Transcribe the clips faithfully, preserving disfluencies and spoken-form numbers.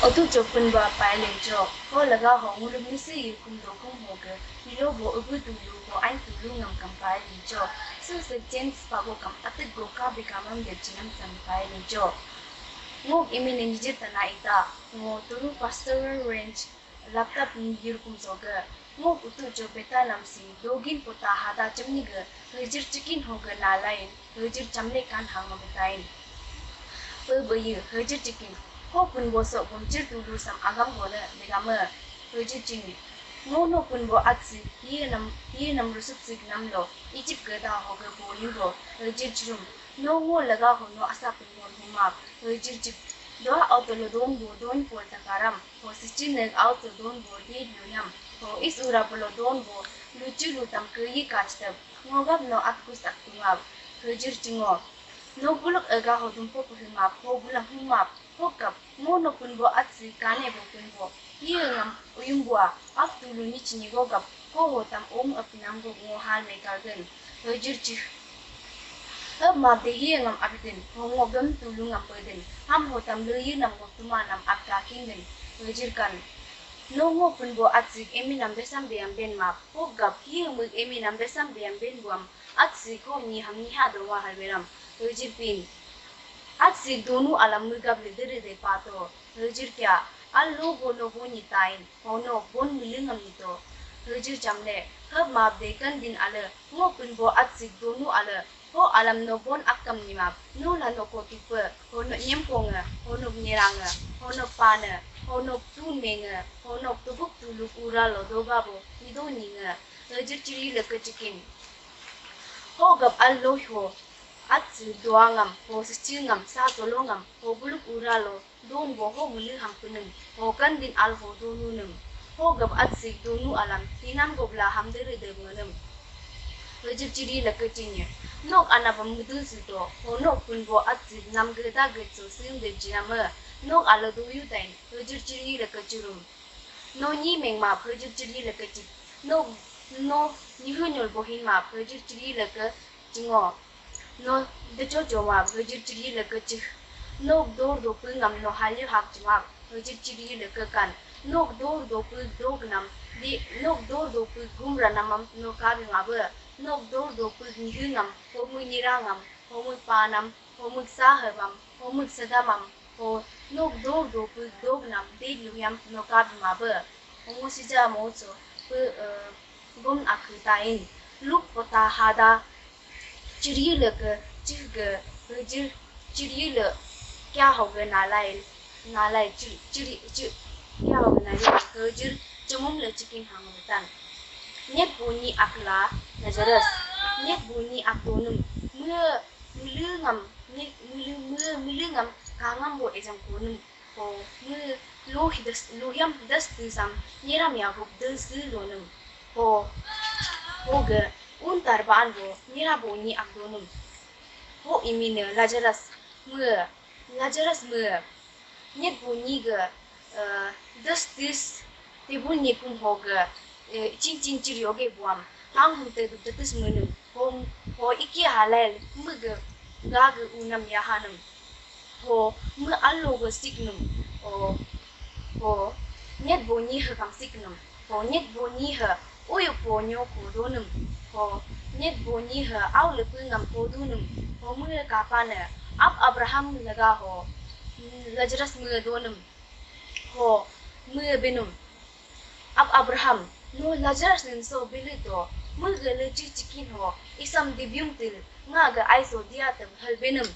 Otu chopun ba pai le jo, ho laga ho ngulum nisi yukum dokum ho ge, hilo bo ubu tulu ho ain tulu ngam kam pai le jo, su se James pago kam atik go ka be kamam de chinam sam pai le jo. Ngok imi ne nijir tana ita, ngo Turu Pastoral Range, laptop ni yirkum so ge, ngok utu jo beta nam si, dogin pota hada chemni ge, hejir chikin ho ge nalain, hejir chamle kan hang ma betain. Pe bayi, hejir chikin, ho pun bosok bumchir tulu sam agam ho le, begame, hejir chini. Ngo no pun bo atsi, ye nam, ye nam rusup sik nam lo, Egypt ge da ho ge bo yu bo, hejir chirum. No ngo laga ho no asa pun bo humap, hejir chik. Doa auto lo don bo, don pol takaram, ho sichi nek auto don bo, de luyam, ho is ura polo don bo, luchi lutam ke yi kachtab, ngogap no atkus aktungap, hejir chingo. No buluk ega ho dumpo pehimap, ho bulam humap, ho kap, ngo no pun bo atsi kane bo pun bo, ye ngam uyum bua, ak tulu ni chini go gap, ko ho tam om apinam go ngo hal me kalgen, hejir chih. Hep map de ye ngam abidin, ho ngo gem tulu ngam pedin, ham ho tam le ye nam go tuma nam ap ka kingin, hejir kan. No ngo pun bo atsik emi nam besam beyam ben map, ho gap ye muk emi nam besam beyam ben buam, atsik ho ni ham ni ha do wa hal beram, hejir pin. Atsik donu alam mugap le dere de pato, hejir kya, al lo go no go ni tain, ho no bon miling am ni to, hejir chamle, hep map de kan din ale, ngo pun bo atsik donu ale, ho alam no bon akam ni map, no la no ko tupe, ho no nyem ko nge, ho no nyerang nge, ho no pa ne, ho no tun me nge, ho no tubuk tuluk ura lo doga bo, ni do ni nge, hejir chiri le ke chikin. Ho gap al lo ho, atsik doa ngam, ho sichi ngam, sa solo ngam, ho buluk ura lo, don bo ho mulu ham kunum, ho kan din al ho donu num, ho gap atsik donu alam, tinam gobla ham dere de ngunum. Hejir chiri le ke chinye. Nok anabam ngedul sito, ho nok pun bo atsik nam ge da ge so sim de jiname, nok ala do yu tain, hejir chiri le ke chirum. No ni meng map, hejir chiri le ke chik. No, no, ni hu nyol bo hin map, hejir chiri le ke chingo. No, de cho cho map, hejir chiri le ke chik. Nok dor do pu ngam no halyu hak chimap, hejir chiri le ke kan. Nok dor do pu dog nam, di, nok dor do pu gumra namam no kabi mabe. Nok dor do pu ni hu ngam, ho mu nyira ngam, ho mu pa nam, ho mu sa hebam, ho mu sedamam, ho nok dor do pu dog nam, de luyam no kabi mabe. Ho mu sija mo so, pu, eh, gom akhitain, luk pota hada, chiri le ke, chih ge, hejir, chiri le, kya ho ge nalai, nalai, chiri, chiri, chi, kya ho ge nalai, hejir, chemum le chikin hang betan. Nyet bo ni akla, Lazarus, nyet bo ni ak donum, mue, mulu ngam, ni, mulu, mue, mulu ngam, kangam bo ejam konum. Ho, mui lo hidas, lo yam hidas tisam, nyiram ya gup dus du lonum. Ho, ho ge, un tarban bo, nyira bo ni ak donum. Ho imine Lazarus, mue, Lazarus mue, nyet bo ni ge, eh, dus tis, tebul ni kum ho ge, eh, chin chin chir yoge buam, hang hum te du tis munum. Ho, ho iki halal, mui ge, ga ge unam ya hanum. Ho, mui allo go siknum. Ho, ho, nyet bo ni he kam siknum. Ho, nyet bo ni he, uyu po nyo ko donum. Ho, nyet bo ni he, au le pu ngam ko donum. Ho, mui kapane, ab Abraham lega ho, Lazarus mui donum. Ho, mui benum. Ab Abraham, no Lazarus nin so bili to, mui ge le chi chikin ho, isam dibyung til, nga ge ai so dia te hal benum.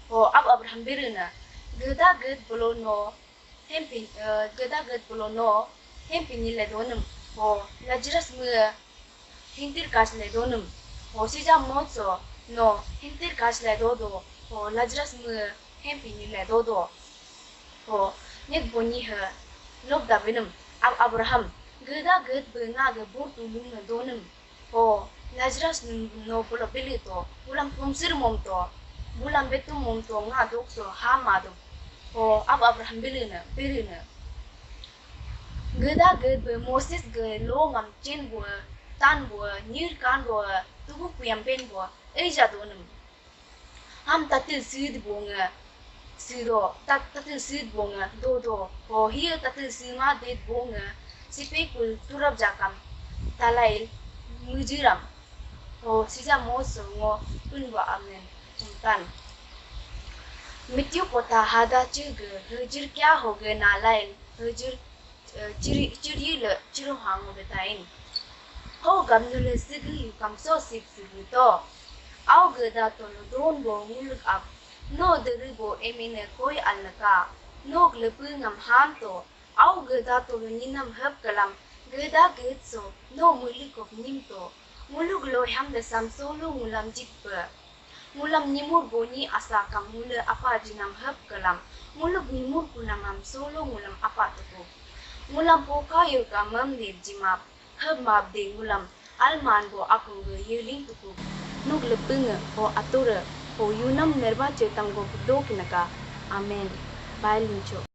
Ho, ab Abraham berena, geda ged bolo no, hempin, eh, geda ged bolo no, hempin ni le donum. Ho, Lazarus mui hintir kaj le donum. Ho, sija mot so, no, hintir kaj le dodo. Ho, Lazarus mui hempin ni le dodo. Ho, nyet bo ni he, lok da benum, ab Abraham, geda ged be nga ge bor tu lung ne donum. Ho, Lazarus nun no bolo bili to, bulam pumsir mom to, bulam betum mom to, nga dok so, ha ma dok. Ho, ab Abraham bili ne, bili ne. Geda ged be Moses ge lo ngam chen bo, tan bo, nyir kan bo, tugu puyam pen bo, eja donum. Ham tatil sid bo nge, Sido, tat-, tatu sid bonga, dodo, ho hiya tatu sima det bonga, sipe kul turap jakam, talail, mujiram, ho sija mo so ngo, tunwa amen, untan. Mityu kota hada chuge, hujir kya hoge nalail, hujir, eh, chiri, chiri le, chiru hango betain. Ho gamnu le sigi yu kamso sip sigi to. Au geda tolo don bo nguluk ap. No deri bo emine koi alnaka. Nok lepu ngam ham to. Au geda tolo ninam hep kalam. Geda ged so. No mulikop nim to. Nguluk lo ham de sam solo ngulam jitpe. Ngulam nimur boni asa kam ngule apa jinam hep kalam. Nguluk nimur kunamam solo ngulam apa tuku. Ngulam poka yurka mam de jimap. Hep map de ngulam alman bo akung ge yeling tuku. Nuk lepenge ho ature ho yunam merba chetang go do kinaka. Amen. Bye lincho.